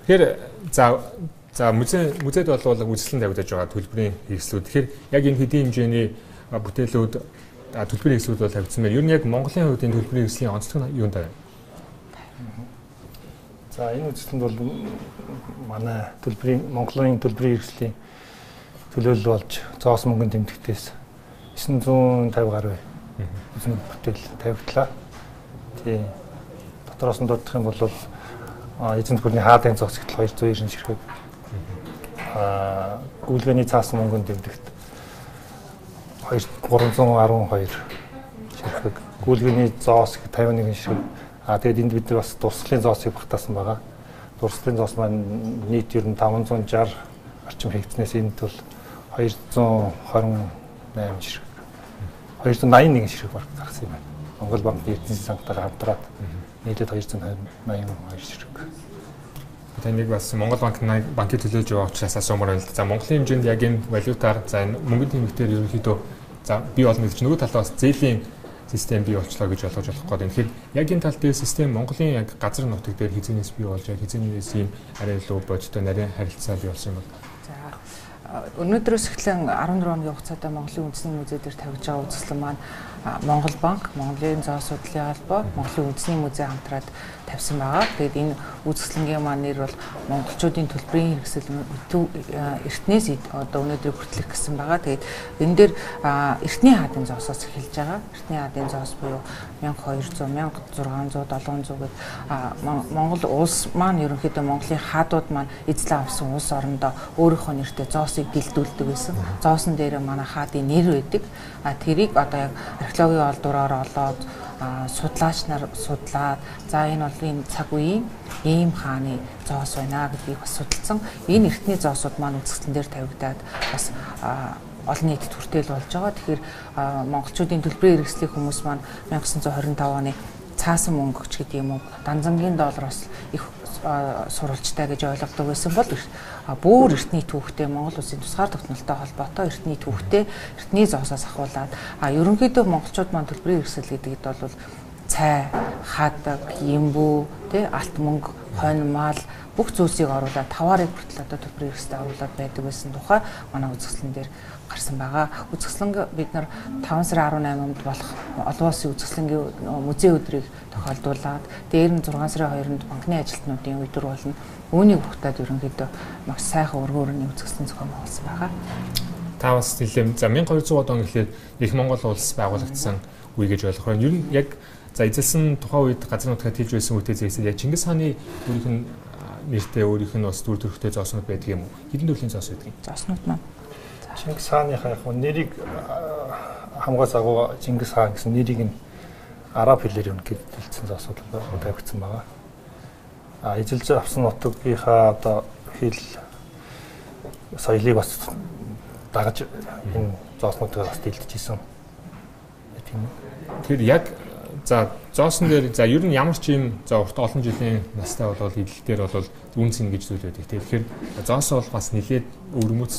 Тэгэхээр за музейд бол үзэсгэлэн тавигдаж байгаа төлбөрийн хэрэгслүүд. Тэгэхээр яг энэ хэдийн хэмжээний бүтээлүүд төлбөрийн хэрэгслүүд бол тавигдсан байна. Ер нь яг Монголын хувьд энэ төлбөрийн хэрэгслийн онцлог нь юунд байна? За энэ үзэсгэлэнд бол манай төлбөрийн Монголын төлбөрийн хэрэгслийн төлөөлөл болж зоос мөнгөн тэмдэгтээс 950 гаруй үзэн бүтээл тавигдлаа. Тий. Дотроос нь дурдах юм бол эзэнт гүрний хаадын зоос гэтэл 290 ширхэг. Гүйлгээний цаасан мөнгөн тэмдэгт 312 ширхэг. Гүйлгээний зоос 51 ширхэг. Тэгээд энд бид нар бас дурсгалын зоосыг багтаасан байгаа. Дурсгалын зоос маань нийт ер нь 560 орчим хийгдснээс энд бол 228 ширхэг. 281 ширхэг баг гарсан юм байна. Монгол банкны эрдэнэсийн сангатайгаа хамтраад нийлээд 282 ширхэг. Таныг бас Монгол банкыг төлөөлж байгаа учраас асуумаар байна л да. За Монголын хэмжээнд яг энэ валютаар за энэ мөнгөний тэмдэгтээр ерөнхийдөө за бий болно гэж нөгөө талаас бас зээлийн систем бий болчлоо гэж ойлгож болох гэдэг. Тэгэхээр яг энэ тал дээр систем Монголын яг газар нутаг дээр хэзээнээс бий болж яг хэзээнээс ийм арай илүү бодиттой нарийн харилцаа бий болсон юм бол. За өнөөдрөөс эхлэн 14 хоногийн хугацаатай Монголын үндэсний музей дээр тавьж байгаа үзэсгэлэн маань Монгол банк, Монголын зоос судлалын холбоо, Монголын үндэсний музей хамтраад тавьсан байгаа. Тэгээд энэ үзэсгэлэнгийн маань нэр бол монголчуудын төлбөрийн хэрэгсэл эртнээс одоо өнөөдрийг хүртэлх гэсэн байгаа. Тэгээд энэ дээр эртний хаадын зоосоос эхэлж байгаа. Эртний хаадын зоос буюу 1200, 1600, 700 гээд Монгол улс маань ерөнхийдөө Монголын хаадууд маань эзлэн авсан улс орондоо өөрийнхөө нэртэй зоосыг дэлдүүлдэг байсан. Зоосон дээр манай хаадын нэр байдаг. Тэрийг одоо яг археологийн олдвроор олоод судлаач нар судлаад за энэ бол энэ цаг үеийн ийм хааны зоос байна гэдгийг бас судалсан. Энэ эртний зоосууд маань үзэсгэлэн дээр тавигдаад бас олон нийтэд хүртээл болж байгаа. Тэгэхээр монголчуудын төлбөрийн хэрэгслийг хүмүүс маань 1925 оны цаасан мөнгөч гэдэг юм уу, данзангийн доллароос их сурвалжтай гэж ойлгодог байсан бол бүр эртний түүхтэй Монгол улсын тусгаар тогтнолтой холбоотой эртний түүхтэй эртний зоосоос ахуулаад ерөнхийдөө монголчууд маань төлбөрийн хэрэгсэл гэдэгт бол цай, хадаг, ямбүү, тэ алт мөнгө, хонь мал бүх зүйлсийг оруулаад таваарыг хүртэл одоо төлбөрийн хэрэгсэлд оруулаад байдаг байсан тухай манай үзэсгэлэн дээр гарсан байгаа. Үзэсгэлэнг бид нар 5 сарын 18-нд болох олон улсын үзэсгэлэнгийн музей өдрийг тохиолдуулаад дээр нь 6 сарын 2-нд банкны ажилтнуудын өдөр болно. Үүнийг ухтаад ерөнхийдөө маш сайхан өргөн өрөөний үзэсгэлэн зохион байгуулсан байгаа. Та бас нэлээн за 1200 он гэхлээр их Монгол улс байгуулагдсан үе гэж ойлгох байна. Ер нь яг за эзэлсэн тухайн үед газар нутгаа тэлж байсан үедээ зэрэгсэл яг Чингис хааны өөрийнх нь нэртэй өөрийнх нь бас дүр төрхтэй зооснууд байдаг юм уу? Хэдэн төрлийн зоос байдаг юм? Зооснууд маань Чингис хааныхаа яг нэрийг хамгаас агуу Чингис хаан гэсэн нэрийг нь араб хэлээр үнэхээр дэлдсэн зоосууд тавигдсан байгаа. Эзэлж авсан нутгийнхаа одоо хэл соёлыг бас дагаж энэ зооснуудыг бас дэлдэж исэн. Тийм үү. Тэгэхээр яг за зоосон дээр за ер нь ямар ч юм за урт олон жилийн настай бол эдлэл дээр бол үн цэн гэж зүйл байдаг. Тэгэхээр зоос бол бас нэлээд өвөрмөц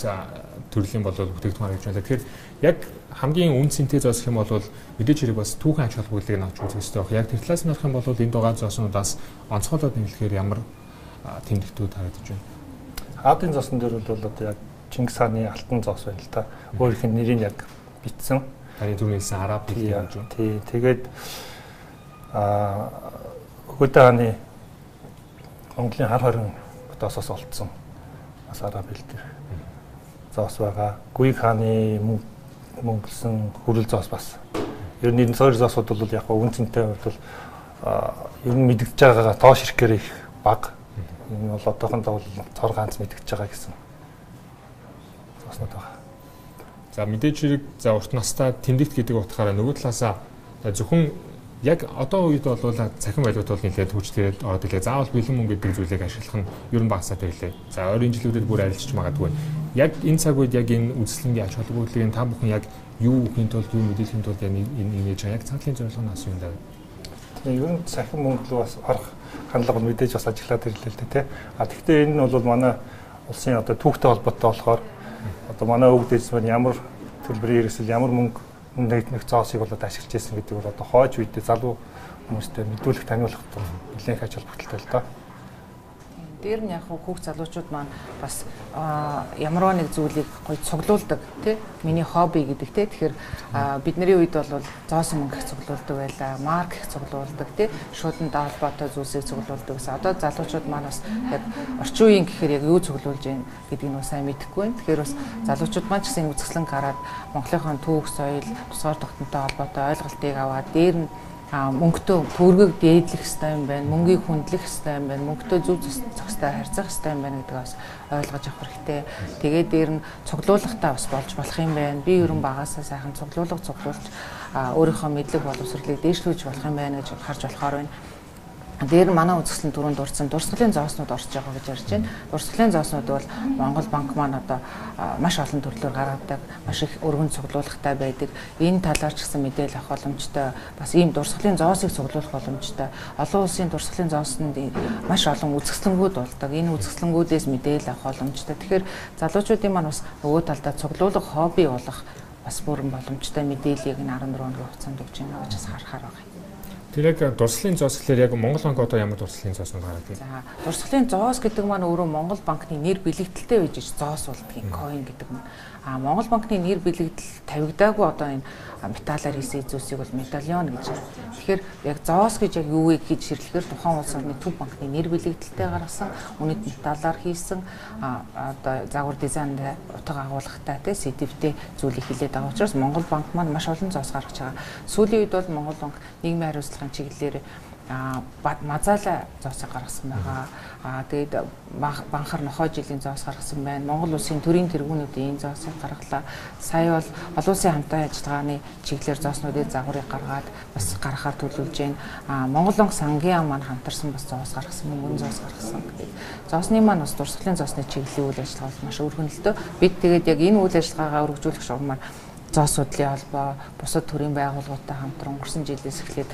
төрлийн бол бүтээгдэхүүн харагдаж байна. Тэгэхээр яг хамгийн үн цэнтэй зоос гэх юм бол мэдээж хэрэг бас түүхэн ач холбогдлыг нь авч үзэх ёстой байх. Яг тэр талаас нь харах юм бол энд байгаа зооснуудаас онцгойлоод нэмлэхээр ямар тэмдэгтүүд харагдаж байна? Хаадын зоосон дээр бол одоо яг Чингис хааны алтан зоос байна л та. Өөрийнх нь нэрийг яг бичсэн. Таны түрүү хэлсэн араб хэлээр гэж байна. Тий, тэгээд Өгөөдөө хааны Монголын хар хорин хотоосоос олдсон бас араб хэл дээр зоос байгаа. Гүйг хааны мөнгөлсөн хүрэл зоос бас. Ер нь энэ хоёр зоосууд бол яг үн цэнтэй бол ер нь мэдэгдэж байгаагаа тоош ирэхээр их бага. Энэ бол одоохондоо бол цор ганц мэдэгдэж байгаа гэсэн зооснууд байгаа. За мэдээж хэрэг за урт настай тэмдэгт гэдэг утгаараа нөгөө талаасаа зөвхөн яг одоо үед бол цахим валют бол нэлээд хүчтэй ороод ирлээ. Заавал бэлэн мөнгө гэдэг зүйлийг ашиглах нь ер нь багасаад ирлээ. За ойрын жилүүдэд бүр арилжиж магадгүй. Яг энэ цаг үед яг энэ үзэсгэлэнгийн ач холбогдлыг та бүхэн яг юу өгөхийн тулд, юу мэдээлэхийн тулд яг энэ нээж байгаа. Яг цаатлын зорилго нь асуу юм даа. Тийм, ер нь цахим мөнгө рүү бас орох хандлага мэдээж бас ажиглаад ирлээ л дээ, тий. А тэгвэл энэ нь бол манай улсын одоо түүхтэй холбоотой болохоор одоо манай өвөг дээдс маань ямар төлбөрийн хэрэгсэл, ямар мөнгө нэгдэх зоосыг болоод ашиглаж байсан гэдэг бол одоо хойч үедээ залуу хүмүүстэй мэдүүлэх, таниулах нэлээд их ач холбогдолтой л доо. Дээр нь яг хүүхд залуучууд маань бас ямарваа нэг зүйлийг гоё цуглуулдаг тий. Миний хобби гэдэг тий. Тэгэхээр бидний үед бол зоосон мөнгө их цуглуулдаг байлаа, марк их цуглуулдаг тий. Шуудантай холбоотой зүйлсийг цуглуулдаг гэсэн. Одоо залуучууд маань бас яг орчин үеийн гэхээр яг юу цуглуулж байна гэдгийг нь сайн мэдэхгүй байна. Тэгэхээр бас залуучууд маань ч гэсэн энэ үзэсгэлэн гараад Монголынхон түүх, соёл, тусгаар тогтнонтой холбоотой ойлголтыг аваад дээр нь мөнгөтэй төгрөгийг дээдлэх ёстой юм байна, мөнгийг хүндлэх ёстой юм байна, мөнгөтэй зөв зохистой харьцах ёстой юм байна гэдгийг бас ойлгож авах хэрэгтэй. Тэгээд дээр нь цуглуулгатай бас болж болох юм байна. Би ерөн багасаа сайхан цуглуулга цуглуулж өөрийнхөө мэдлэг боловсролыг дээшлүүлж болох юм байна гэж харж болохоор байна. Дээр нь манай үзэсгэлэн түрүүнд дурдсан дурсгалын зооснууд орж байгаа гэж ярьж байна. Дурсгалын зооснууд бол Монгол банк маань одоо маш олон төрлөөр гаргадаг, маш их өргөн цуглуулгатай байдаг. Энэ талаар ч гэсэн мэдээлэл авах боломжтой. Бас ийм дурсгалын зоосыг цуглуулах боломжтой. Олон улсын дурсгалын зоосонд маш олон үзэсгэлэнгүүд болдог. Энэ үзэсгэлэнгүүдээс мэдээлэл авах боломжтой. Тэгэхээр залуучуудын маань бас нөгөө талдаа цуглуулга хобби болох бас бүрэн боломжтой мэдээллийг энэ 14 хоногийн хугацаанд өгч байна гэж бас харахаар байгаа юм. Тэр яг дурсгалын зоос гэхлээр яг Монгол банк одоо ямар дурсгалын зооснууд гаргадаг вэ? За, дурсгалын зоос гэдэг маань өөрөө Монгол банкны нэр бэлэгдэлтэй байж зоос болдгийг coin гэдэг маань. А Монгол банкны нэр бэлэгдэл тавигдаагүй одоо энэ металлаар хийсэн зүйлсийг бол медальон гэж. Тэгэхээр яг зоос гэж яг юу вэ гэж ширлэхээр тухайн улс орны төв банкны нэр бэлэгдэлтэй гаргасан, үнэт металлаар хийсэн одоо загвар дизайнтай утга агуулгатай тий сэдэвтэй зүйлийг хилээд байгаа учраас Монгол банк маань маш олон зоос гаргаж байгаа. Сүүлийн үед бол Монгол банк нийгмийн хариуцлагын чиглэлээр мазаалаа зоосыг гаргасан байгаа. Тэгээд банхар нохой жилийн зоос гаргасан байна. Монгол улсын төрийн тэргүүнүүдийн энэ зоосыг гаргалаа. Сая бол олон улсын хамтын ажиллагааны чиглэлээр зооснуудын загварыг гаргаад бас гаргахаар төлөвлөж байна. Монгол банк сангийн ам маань хамтарсан бас зоос гаргасан, мөнгөн зоос гаргасан гэдэг. Зоосны маань бас дурсгалын зоосны чиглэлийн үйл ажиллагаа бол маш өргөнөлтөө. Бид тэгээд яг энэ үйл ажиллагаагаа өргөжүүлэх шугамар зоос судлалын холбоо, бусад төрийн байгууллагуудтай хамтран өнгөрсөн жилээс эхлээд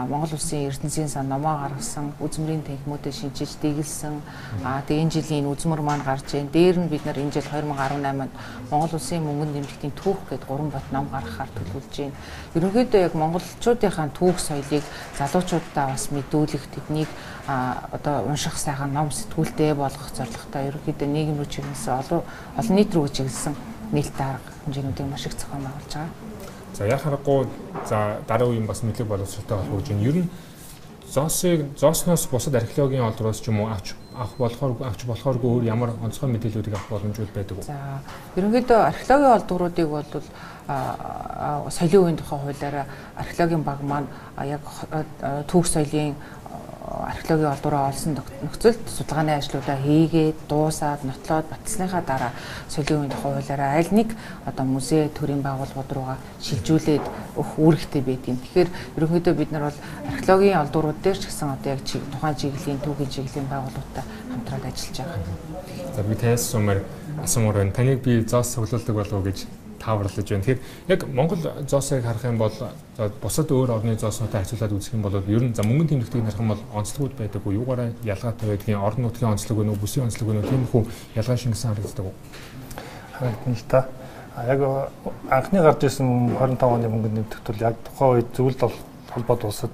Монгол улсын ертөнцийн сан номоо гаргасан, үзмрийн танхимуудыг шинчиж дэглэсэн. Тэгээ энэ жилийн энэ үзмэр маань гарч байна. Дээр нь бид нар энэ жил 2018 онд Монгол улсын мөнгөн дэмжигтийн түүх гээд 3 бот ном гаргахаар төлөвлөж байна. Ерөнхийдөө яг монголчуудынхаа түүх соёлыг залуучуудаа бас мэдүүлэх, тэднийг одоо унших сайхан ном сэтгүүлтэй болгох зорилготой ерөнхийдөө нийгэм рүү чиглэсэн, олон нийт рүү чиглэсэн нээлттэй арга хэмжээнүүдийг маш их зохион байгуулж байгаа. За яа харахгүй за дараа үеийн бас мэдлэг боловсролтой болох гэж байна. Ер нь зоосноос бусад археологийн олдроос ч юм уу авч болохооргүй өөр ямар онцгой мэдээллүүдийг авах боломжууд байдаг уу? За ерөнхийдөө археологийн олдвруудыг бол соёлын үеийн тухай хуулиараа археологийн баг маань яг түүх соёлын археологийн олдвроо олсон нөхцөлд судалгааны ажлуудаа хийгээд, дуусаад, нотлоод, баталсныхаа дараа соёлын үеийн тухай хуулиараа аль нэг одоо музей, төрийн байгууллагууд руугаа шилжүүлээд өгөх үүрэгтэй байдаг юм. Тэгэхээр ерөнхийдөө бид нар бол археологийн олдврууд дээр ч гэсэн одоо яг тухайн чиглэлийн, түүхийн чиглэлийн байгууллагуудтай хамтраад ажиллаж байгаа. За би танаас асуумаар байна. Таныг би зоос цуглуулдаг болов уу гэж тааварлаж байна. Тэгэхээр яг Монгол зоосыг харах юм бол бусад өөр орны зооснуудтай харьцуулаад үзэх юм бол ер нь за мөнгөн тэмдэгтийг харах юм бол онцлогуд байдаг уу? Юугаараа ялгаатай байдгийг, орон нутгийн онцлог вэ үү, бүсийн онцлог вэ үү? Тиймэрхүү ялгаа шингэсэн харагддаг уу? Харагдана л та. Яг анхны гарч ирсэн 25 оны мөнгөн тэмдэгт бол яг тухайн үед зөвлөлт холбоот улсад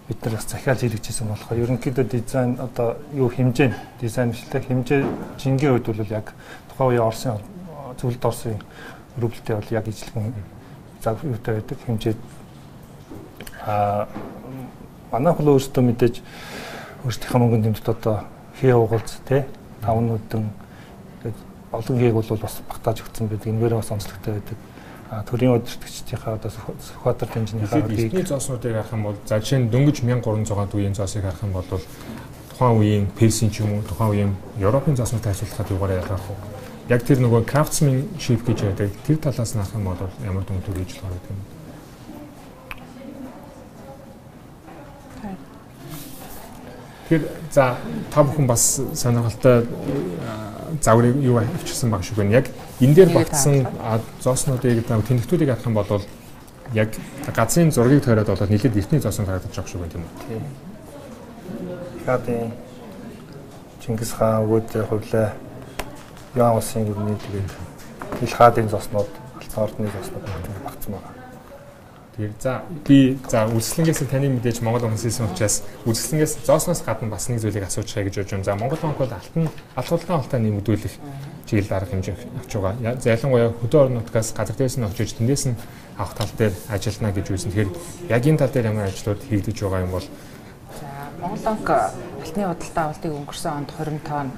бид нар бас захиалж хэрэгжижсэн болохоор ерөнхийдөө дизайн одоо юу хэмжээ, дизайн биш л хэмжээ жингийн үед бол яг тухайн үеийн Оросын зөвлөлт Оросын рубльтэй бол яг ижлэгэн зав юутай байдаг хэмжээ. Манайх бол өөрсдөө мэдээж өөрсдийнхөө мөнгөн тэмдэгт одоо хээ угалц тий таван нүдэн тэгээд олон хээг бол бас багтааж өгсөн байдаг. Энэгээр бас онцлогтой байдаг. Төрийн удирдагчдийнхаа одоо Сүхбаатар дэмжнийхээ эртний зооснуудыг харах юм бол за жишээ нь дөнгөж 1300 үеийн зоосыг харах юм бол тухайн үеийн Персийн ч юм уу тухайн үеийн Европын зооснуудтай харьцуулахад юугаараа ялгаах вэ? Яг тэр нөгөө craftsmanship гэж байдаг. Тэр талаас нь харах юм бол ямар дүнтэй хийж болохоор гэдэг юм. Тэгэхээр за та бүхэн бас сонирхолтой загварыг юу авчирсан баг шиг байна. Яг энэ дээр багтсан зооснуудыг тэмдэгтүүдийг харах юм бол яг газрын зургийг тойроод бол нэлээд эртний зоосон харагдаж байгаа шиг байна тийм үү? Тийм. Хадын Чингис хаан өгөөд хувлаа Юан улсын гүрний тэгээд Ил хаадын зооснууд, Алтан ордны зооснууд багтсан байгаа. Тэгэхээр за би за үзэсгэлэнгээс таны мэдээж Монгол банк хийсэн учраас үзэсгэлэнгээс зоосноос гадна бас нэг зүйлийг асуучихъя гэж бодож байна. За Монгол банк бол алтан алт худалдан авалтаа нэмэгдүүлэх чиглэл арга хэмжээ авч байгаа. За ялангуяа хөдөө орон нутгаас газар дээрс нь очиж тэндээс нь авах тал дээр ажиллана гэж үзсэн. Тэгэхээр яг энэ тал дээр ямар ажлууд хийгдэж байгаа юм бол за Монгол банк алтны худалдан авалтыг өнгөрсөн онд 20 тонн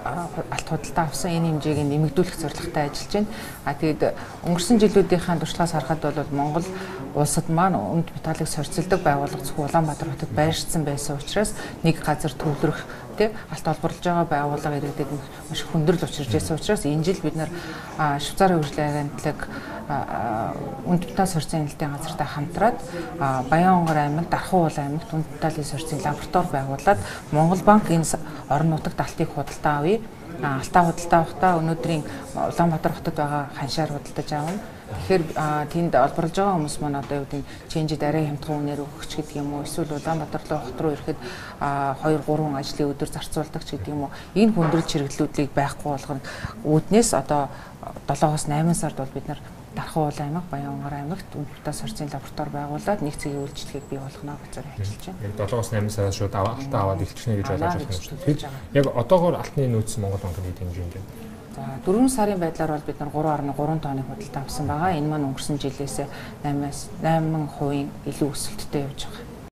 алт худалдан авсан, энэ хэмжээг нэмэгдүүлэх зорилготой ажиллаж байна. А тэгээд өнгөрсөн жилүүдийнхээ туршлагаас харахад бол Монгол улсад маань өмд металлыг сорьцолдог байгууллага зөвхөн Улаанбаатар хотод байршсан байсан учраас нэг газар төвлөрөх тий алт олборлож байгаа байгууллага иргэдэд маш хүндрэл учирч байсан учраас энэ жил бид нар Швейцарын хөгжлийн агентлаг үнд металл сорьцын нээлтийн газартай хамтраад Баян-Онгор аймаг, Дархан уул аймагт үнд металлын сорьцын лаборатори байгуулад Монгол банк энэ орон нутагт алтыг худалдаа авъя. Алтаа худалдаа авахдаа өнөөдрийн Улаанбаатар хотод байгаа ханшаар худалдаж авна. Тэгэхээр тэнд олборлож байгаа хүмүүс маань одоо юу гэдэг ченжид арай хямдхан үнээр өгөх ч гэдэг юм уу, эсвэл Улаанбаатар руу хот руу ирэхэд 2 3 ажлын өдөр зарцуулдаг ч гэдэг юм уу. Энэ хүндрэл чиглэлүүдийг байхгүй болгоно. Үүднээс одоо 7-оос 8 сард бол бид нар Дархан уул аймаг, Баян-Онгор аймагт үндтэй сорьцын лаборатори байгуулад нэг цэгийн үйлчилгээг бий болгоно гэж ажиллаж байна. Яг 7-оос 8 сараас шууд алтаа аваад эхэлчихнэ гэж ойлгож байна юм шүү. Тэгэхээр яг одоогоор алтны нөөц Монгол банкны хэмжээнд байна. За 4 сарын байдлаар бол бид нар 3.3 тонныг худалдаа авсан байгаа. Энэ маань өнгөрсөн жилээс 8-аас 8% илүү өсөлттэй явж байгаа.